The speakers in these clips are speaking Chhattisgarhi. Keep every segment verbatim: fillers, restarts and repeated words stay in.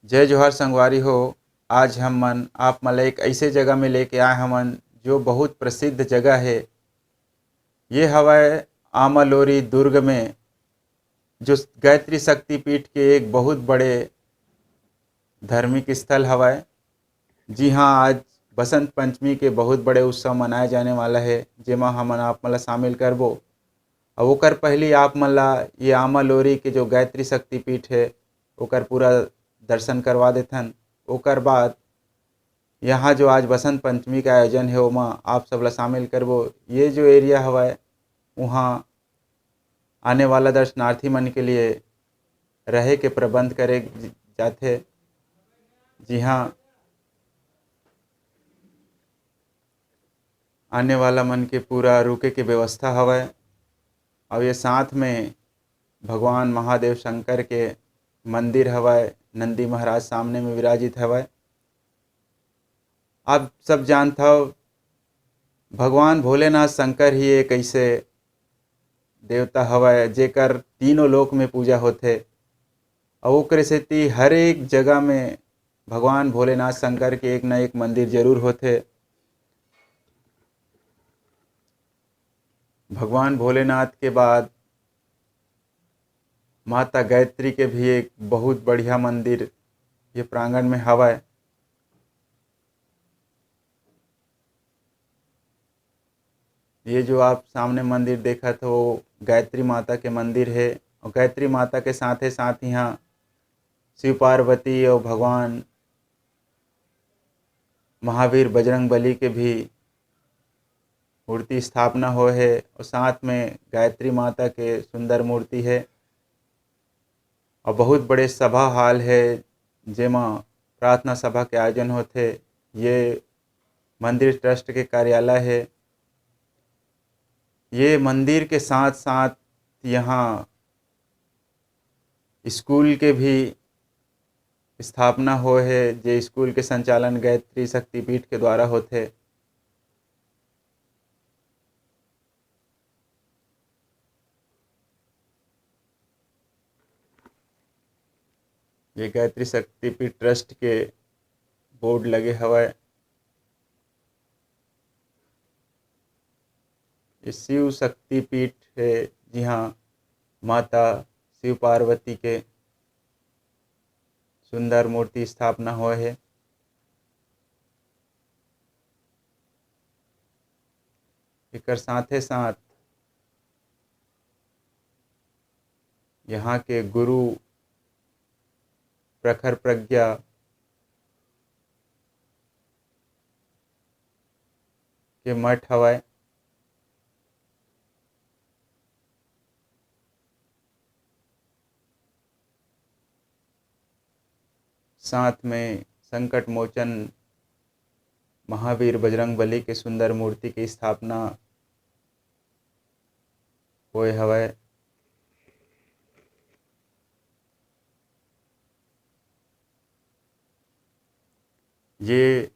जय जोहार संगवारी हो। आज हम मन आप मन ला एक ऐसे जगह में लेके आए हमन, जो बहुत प्रसिद्ध जगह है। ये हवय आमालोरी दुर्ग में, जो गायत्री शक्तिपीठ के एक बहुत बड़े धार्मिक स्थल हवय। जी हाँ, आज बसंत पंचमी के बहुत बड़े उत्सव मनाए जाने वाला है, जेमा हमन आप मन ला शामिल करबो। अब ओकर पहली आप मन ला ये आमालोरी के जो गायत्री शक्तिपीठ है, ओकर पूरा दर्शन करवा देथन। ओकर बाद यहाँ जो आज बसंत पंचमी का आयोजन है, ओमा आप सब ला शामिल करबो। ये जो एरिया हवय, वहाँ आने वाला दर्शनार्थी मन के लिए रहे के प्रबंध करे ज-, जाथे। जी हाँ, आने वाला मन के पूरा रुके के व्यवस्था हवय। और ये साथ में भगवान महादेव शंकर के मंदिर हवय, नंदी महाराज सामने में विराजित हवय। आप सब जानत हव, भगवान भोलेनाथ शंकर ही एक ऐसे देवता हवय, जेकर तीनों लोक में पूजा होथे। अउ ओकरे सेती हर एक जगह में भगवान भोलेनाथ शंकर के एक न एक मंदिर जरूर होथे। भगवान भोलेनाथ के बाद माता गायत्री के भी एक बहुत बढ़िया मंदिर ये प्रांगण में हवय। ये जो आप सामने मंदिर देखत हो, गायत्री माता के मंदिर है। और गायत्री माता के साथे साथ यहाँ शिव पार्वती और भगवान महावीर बजरंग बली के भी मूर्ति स्थापना होए है और साथ में गायत्री माता के सुंदर मूर्ति है। और बहुत बड़े सभा हॉल है, जेमा प्रार्थना सभा के आयोजन होथे। ये मंदिर ट्रस्ट के कार्यालय है। ये मंदिर के साथ साथ यहाँ स्कूल के भी स्थापना होए है, जे स्कूल के संचालन गायत्री शक्तिपीठ के द्वारा होथे। ये गायत्री शक्तिपीठ ट्रस्ट के बोर्ड लगे हवय। ये शिव शक्तिपीठ है, जिहाँ माता शिव पार्वती के सुंदर मूर्ति स्थापना होए है। एकर साथे साथ यहाँ के गुरु प्रखर प्रज्ञा के मठ हवय। साथ में संकट मोचन महावीर बजरंग बली के सुंदर मूर्ति के स्थापना होए हवय। ये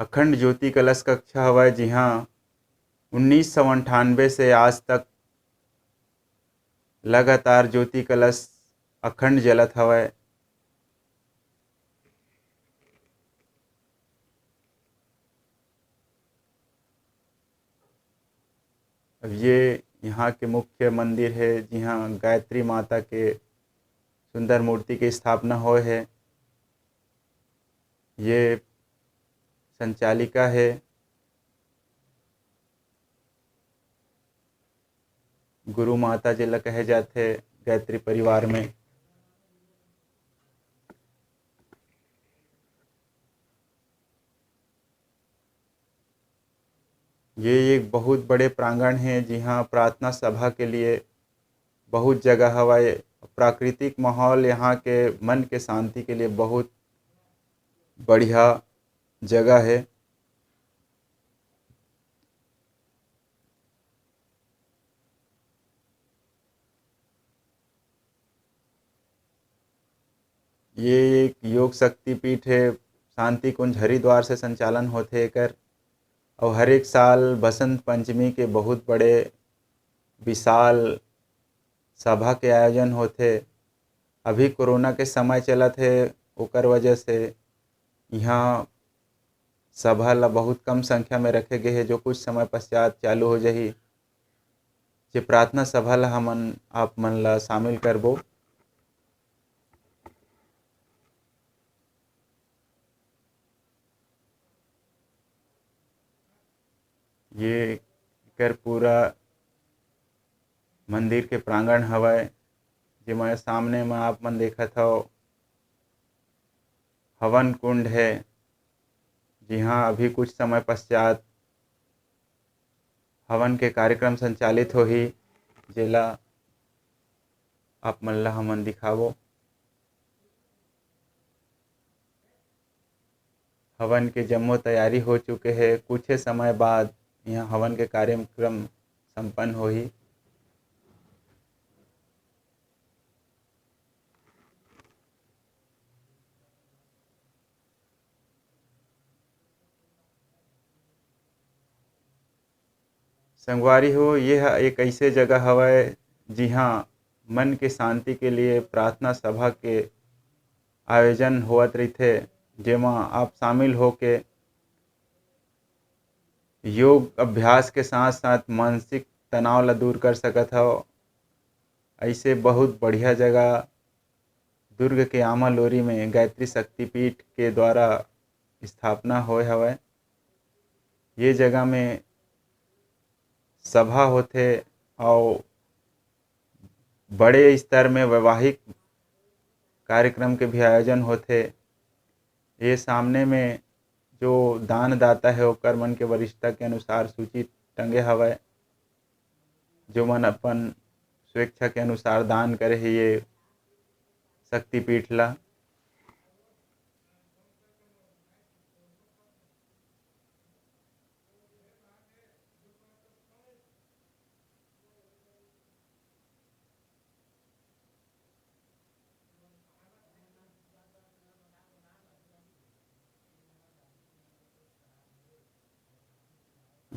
अखंड ज्योति कलश कक्ष हवय, जिहाँ उन्नीस सौ अंठानवे से आज तक लगातार ज्योति कलश अखंड जलत हवय। अब ये यहाँ के मुख्य मंदिर है, जिहाँ गायत्री माता के सुंदर मूर्ति के स्थापना होए है। ये संचालिका है, गुरु माता जेला कहे जाथे गायत्री परिवार में। ये एक बहुत बड़े प्रांगण है, जिहाँ प्रार्थना सभा के लिए बहुत जगह हवय। प्राकृतिक माहौल यहाँ के मन के शांति के लिए बहुत बढ़िया जगह है। ये एक योग शक्ति पीठ है, शांति कुंज हरिद्वार से संचालन होथे एकर। और हर एक साल बसंत पंचमी के बहुत बड़े विशाल सभा के आयोजन होथे। अभी कोरोना के समय चलत हे, ओकर वजह से इहाँ सभा ला बहुत कम संख्या में रखे गे हे, जो कुछ समय पश्चात चालू हो जाही। जे प्रार्थना सभा ला हमन आप मन ला शामिल करबो। ये एकर पूरा मंदिर के प्रांगण हवय, जेमा सामने म आप मन देखत हव, हवन कुंड हे, जिहां अभी कुछ समय पश्चात हवन के कार्यक्रम संचालित होही, जेला आप मन ला हमन दिखाबो। हवन के जम्मो तैयारी हो चुके हे। कुछे समय बाद इहाँ हवन के कार्यक्रम संपन्न होही। संगवारी हो, ये ह एक ऐसे जगह हवय, जिहाँ मन के शांति के लिए प्रार्थना सभा के आयोजन होवत रहिथे, जेमा आप शामिल होके योग अभ्यास के साथ-साथ मानसिक तनाव ला दूर कर सकत हव। ऐसे बहुत बढ़िया जगह दुर्ग के आमालोरी में गायत्री शक्तिपीठ के द्वारा स्थापना होय हवय। ये जगह में सभा होथे अउ बड़े स्तर में वैवाहिक कार्यक्रम के भी आयोजन होथे। ये सामने में जो दानदाता हे, ओकर मन के वरिष्ठता के अनुसार सूची टंगे हवय, जो मन अपन स्वेच्छा के अनुसार दान करे हे ये शक्तिपीठ ला।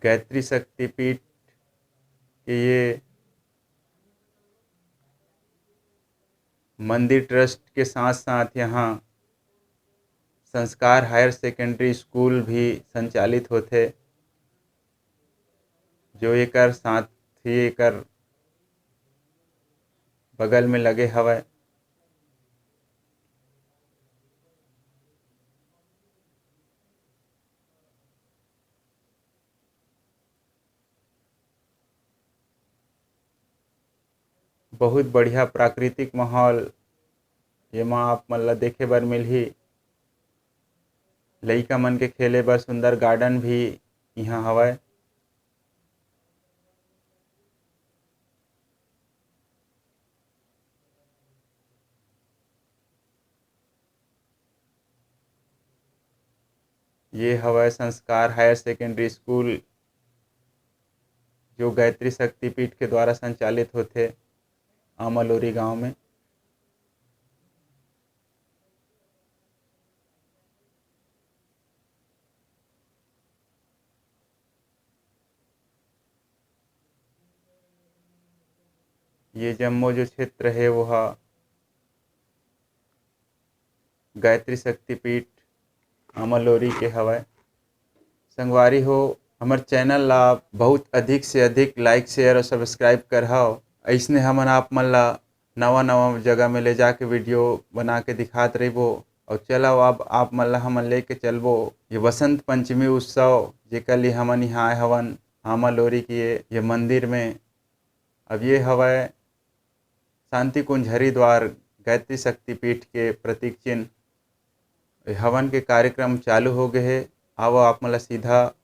गायत्री शक्तिपीठ के ये मंदिर ट्रस्ट के साथ-साथ यहाँ संस्कार हायर सेकेंडरी स्कूल भी संचालित होथे, जो एकर साथ ही एकर बगल में लगे हवय। बहुत बढ़िया प्राकृतिक माहौल एमा आप मन ला देखे बर मिलही। लइका मन के खेले बर सुंदर गार्डन भी इहाँ हवय। ये हवय संस्कार हायर सेकेंडरी स्कूल, जो गायत्री शक्तिपीठ के द्वारा संचालित होथे आमालोरी गांव में। ये जम्मो जो क्षेत्र हे, वो ह गायत्री शक्तिपीठ आमालोरी के हवय। संगवारी हो, हमर चैनल ला बहुत अधिक से अधिक लाइक, शेयर और सब्सक्राइब करहव। अइसने हमन आप मन ला नवा-नवा जगह में ले जाके वीडियो बना के दिखात रहिबो। और चलव, अब आप मन ला हमन लेके चलबो ये वसंत पंचमी उत्सव, जेकर लिए हमन यहाँ आए हवन आमालोरी के ये, ये मंदिर में। अब ये हवय शांति कुंज हरिद्वार गायत्री शक्तिपीठ के प्रतीक चिन्ह। ये हवन के कार्यक्रम चालू हो गए हे। आवो, आप मन ला सीधा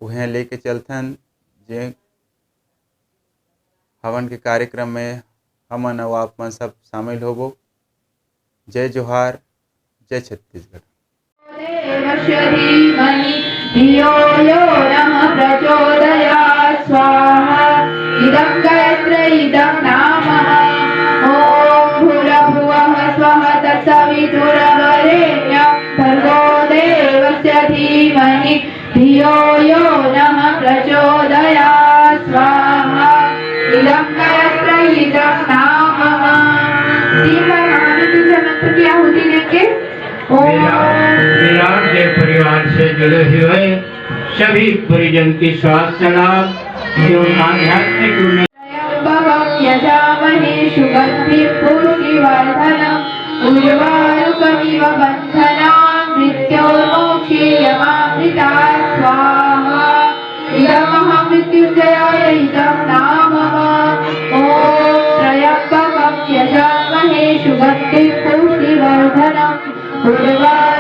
उहें लेके चलथन, जे हवन के कार्यक्रम में हमन अउ आप मन सब शामिल होबो। जय जोहार, जय छत्तीसगढ़। देवस्य धीमहि धियो यो नः प्रचोदयात्। स्वाहा। इदं गायत्री इदं नामः। ॐ भूर्भुवः स्वः तत्सवितुर्वरेण्यं भर्गो देवस्य धीमहि धियो यो नः प्रचोदयात्। स्वाहा। इदं गायत्री इदं नामः। तीन बार महामृत्युंजय मंत्र की आहुति देंगे। विराट, विराट के परिवार से जुड़े हुए सभी परिजन की स्वास्थ्य लाभ एवं आध्यात्मिक उन्नति। त्र्यम्बकं यजामहे सुगन्धिं पुष्टिवर्धनम्। उर्वारुकमिव बन्धनान् मृत्योर्मुक्षीयमामृतात्। स्वाहा। इदं महामृत्युञ्जयाय इदं नाम मम। ॐ त्र्यम्बकं यजामहे सुगन्धिं पुष्टिवर्धनम्। उर्वारुकमिव